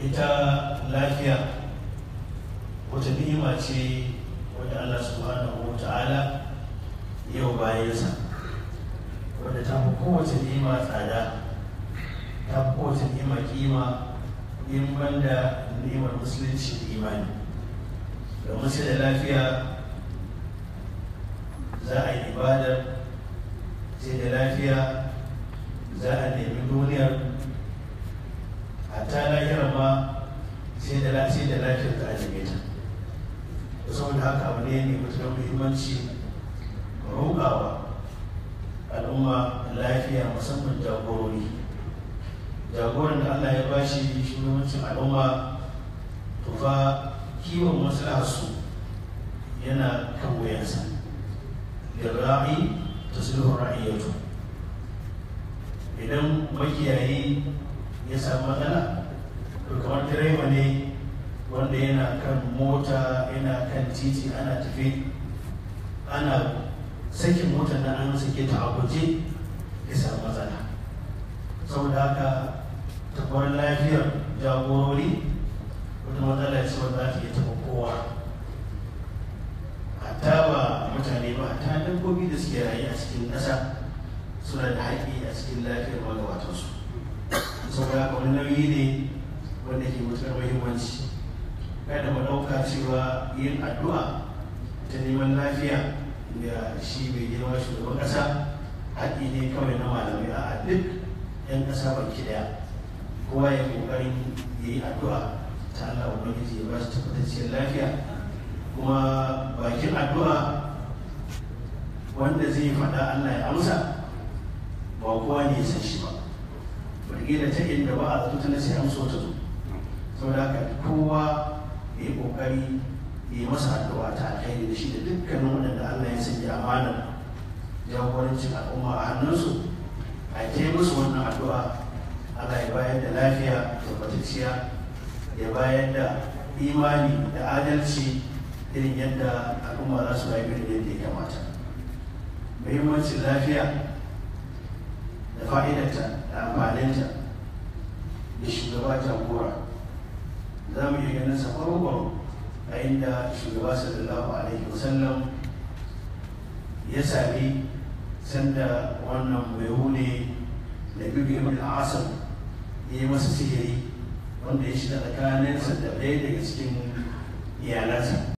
Ita lafiya wata ni'ima ce wadda Allah subhanahu wa ta'ala yau bayansa, wadda ta fi kowace ni'ima tsada, ta fi kowace ni'ima kima, in banda ni'imar musulunci da imani. Domin sai da lafiya za a yi ibadar, sai da lafiya za a nemi duniyar, hatta lahirar ma sai da lafiyar za a neme ta. Saboda haka abu ne mai matuƙar muhimmanci roƙawa al'umma lafiya, musamman jagorori. Jagoran da Allah ya bashi shugabancin al'umma, to fa kiwon maslaharsu yana kan wuyansa. Lirra'i tasluhu ra'iyatu. Idan makiyayi ya samu matsala, to kamar direba ne wanda yana kan mota, yana kan titi, ana tafi, ana sakin motar nan, an sake ta a guje, ya samu matsala. Saboda haka taɓar lafiyar jagorori wata matsala ce wanda za ta iya taɓa kowa, hatta ba mutane ba, hatta dabbobi da suke rayu a cikin ƙasa suna da haƙƙi a cikin lafiyar magabatansu. Saboda haka wani nauyi ne wanda ke matuƙar muhimmanci. Kada mu ɗauka cewa yin addu'a ta neman lafiya ga shi mai girma shugaban ƙasa haƙƙi ne kawai na malamai. A duk 'yan ƙasa baki ɗaya, kowa ya ƙoƙarin ya yi addu'a ta Allah Ubangiji ya ba shi tabbatacciyar lafiya. Kuma bakin addu'a wanda zai faɗa Allah ya amsa ba kowa ne ya san shi ba, wataƙila ta inda ba a zato ta sai amsa wata zo. Saboda haka kowa ya yi ƙoƙari ya yi masa addu'a ta alkhairi, da shi da dukkanin waɗanda Allah ya sanya amanar jagorancin al'umma a hannunsu, a yi musu wannan addu'a. Allah ya bayar da lafiya tabbatacciya, ya bayar da imani da adalci irin yadda al'umma za su rayu da yadda ya kamata. Muhimmancin lafiya da fa'idarta da amfaninta da shugaba jagora za mu iya ganin sa farko a inda shugaba sallallahu alaihi wasallam ya sami sanda wannan mai hune da bibi ibn al-asam ya yi masa sihiri wanda ya shiga tsakaninsa da ɗaya daga cikin iyalansa.